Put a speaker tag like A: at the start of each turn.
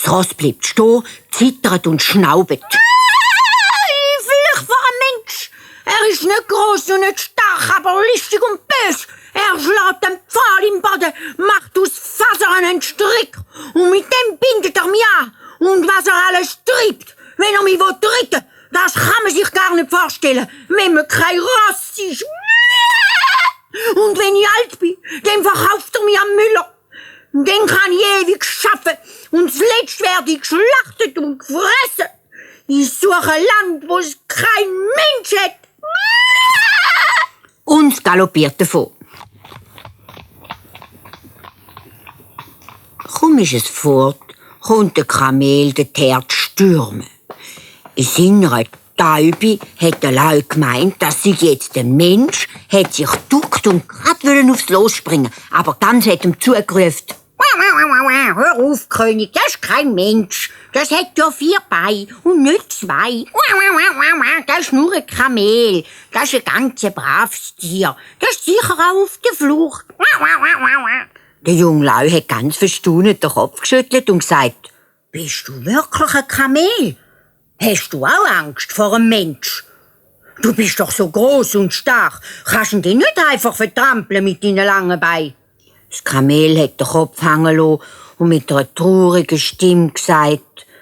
A: Das Ross bleibt stehen, zittert und schnaubet. Vielleicht vor ein Mensch. Er ist nicht gross und nicht stark, aber listig und bös. Er schlägt den Pfahl im Boden, macht aus Fasern einen Strick und mit dem bindet er mich an. Und was er alles treibt, wenn er mich retten will, das kann man sich gar nicht vorstellen, wenn man kein Ross ist. Und wenn ich alt bin, dann verkauft er mich am Müller. Dann kann ich ewig arbeiten und zuletzt werde ich geschlachtet und gefressen. Ich suche ein Land, wo es kein Mensch hat. Und es galoppiert davon. Kaum ist es fort, kommt der Kamel den Herd stürmen. In seiner Taube hat der Lau gemeint, dass sich jetzt der Mensch hat sich geduckt und grad aufs Los springen, aber ganz hat ihm zugerufen: Hör auf, König, das ist kein Mensch. Das hat ja 4 Beine und nicht 2. Das ist nur ein Kamel. Das ist ein ganz braves Tier. Das ist sicher auch auf der Flucht. Der junge Lau hat ganz verstaunt den Kopf geschüttelt und gesagt: Bist du wirklich ein Kamel? Hast du auch Angst vor einem Mensch? Du bist doch so groß und stark. Kannst du dich nicht einfach vertrampeln mit deinen langen Beinen? Das Kamel hat den Kopf hängen lassen und mit einer traurigen Stimme gesagt: